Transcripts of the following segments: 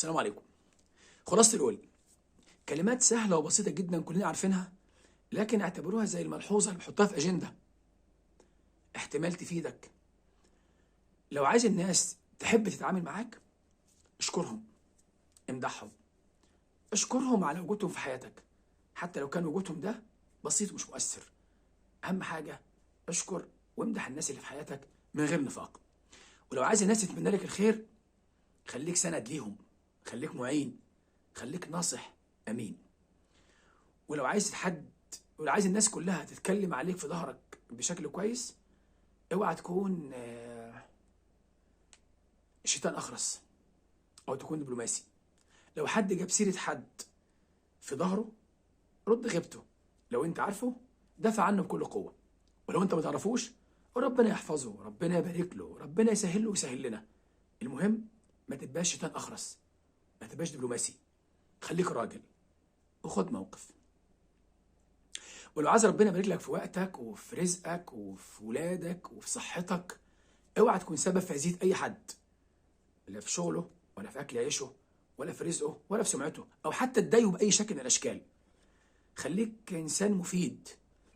السلام عليكم. خلاصة القول، كلمات سهلة وبسيطة جدا كلنا عارفينها، لكن اعتبروها زي الملحوظة اللي بحطها في أجندة، احتمال تفيدك. لو عايز الناس تحب تتعامل معاك، اشكرهم، امدحهم، اشكرهم على وجودهم في حياتك، حتى لو كان وجودهم ده بسيط ومش مؤثر. أهم حاجة اشكر وامدح الناس اللي في حياتك من غير نفاق. ولو عايز الناس تتمنى لك الخير، خليك سند ليهم، خليك معين، خليك ناصح أمين. ولو عايز حد، ولو عايز الناس كلها تتكلم عليك في ظهرك بشكل كويس، اوعى تكون شيطان أخرس أو تكون دبلوماسي. لو حد جاب سيرة حد في ظهره، رد غيبته. لو انت عارفه دافع عنه بكل قوة، ولو انت ما تعرفوش ربنا يحفظه، ربنا يبارك له، ربنا يسهل له ويسهل لنا. المهم ما تبقاش شيطان أخرس، ما تبقاش دبلوماسي، خليك راجل وخد موقف. ولو عايز ربنا يبارك لك في وقتك وفي رزقك وفي ولادك وفي صحتك، اوعى تكون سبب في اذية اي حد، لا في شغله ولا في اكل عيشه ولا في رزقه ولا في سمعته، او حتى تضايقه باي شكل من الاشكال. خليك انسان مفيد،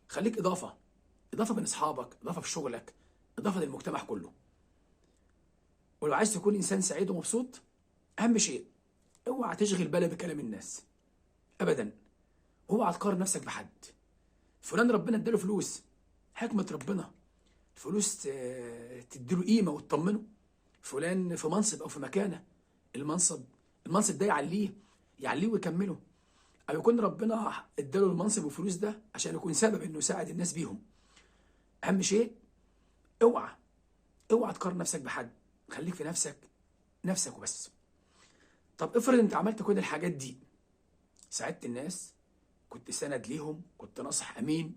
خليك اضافه، اضافه بين اصحابك، اضافه في شغلك، اضافه للمجتمع كله. ولو عايز تكون انسان سعيد ومبسوط، اهم شيء اوعى تشغل بالك بكلام الناس ابدا. اوعى تقارن نفسك بحد. فلان ربنا اداله فلوس، حكمة ربنا الفلوس تديله قيمة وتطمنه. فلان في منصب او في مكانة، المنصب ده يعليه ويكمله، او يكون ربنا اداله المنصب والفلوس ده عشان يكون سبب انه يساعد الناس بيهم. اهم شيء اوعى تقارن نفسك بحد، خليك في نفسك، نفسك وبس. طب افرض انت عملت كل الحاجات دي، ساعدت الناس، كنت سند ليهم، كنت ناصح امين،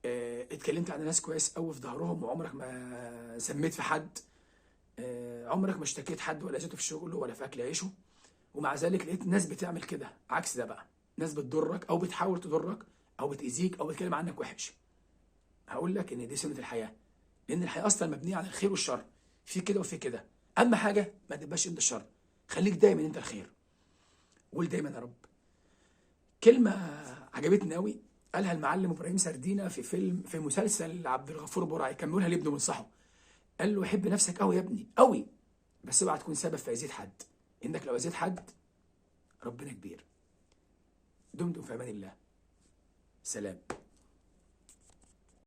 اتكلمت عن الناس كويس قوي في ظهرهم، وعمرك ما سميت في حد، عمرك ما اشتكيت حد ولا اذيته في شغله ولا في اكل عيشه، ومع ذلك لقيت ناس بتعمل كده عكس ده بقى، ناس بتضرك او بتحاول تضرك او بتاذيك او بتتكلم عنك وحش. هقول لك ان دي سنة الحياة، لان الحياة اصلا مبنية على الخير والشر، في كده وفي كده. اهم حاجة ما تبقاش انت الشر، خليك دايما انت الخير. قول دايما يا رب. كلمة عجبتني قوي قالها المعلم ابراهيم سردينة في مسلسل عبد الغفور برعي، كان بيقولها لابنه بينصحه، قال له حب نفسك قوي يا ابني قوي، بس اوعى تكون سبب في اذية حد، انك لو اذيت حد ربنا كبير. دمتم في امان الله. سلام.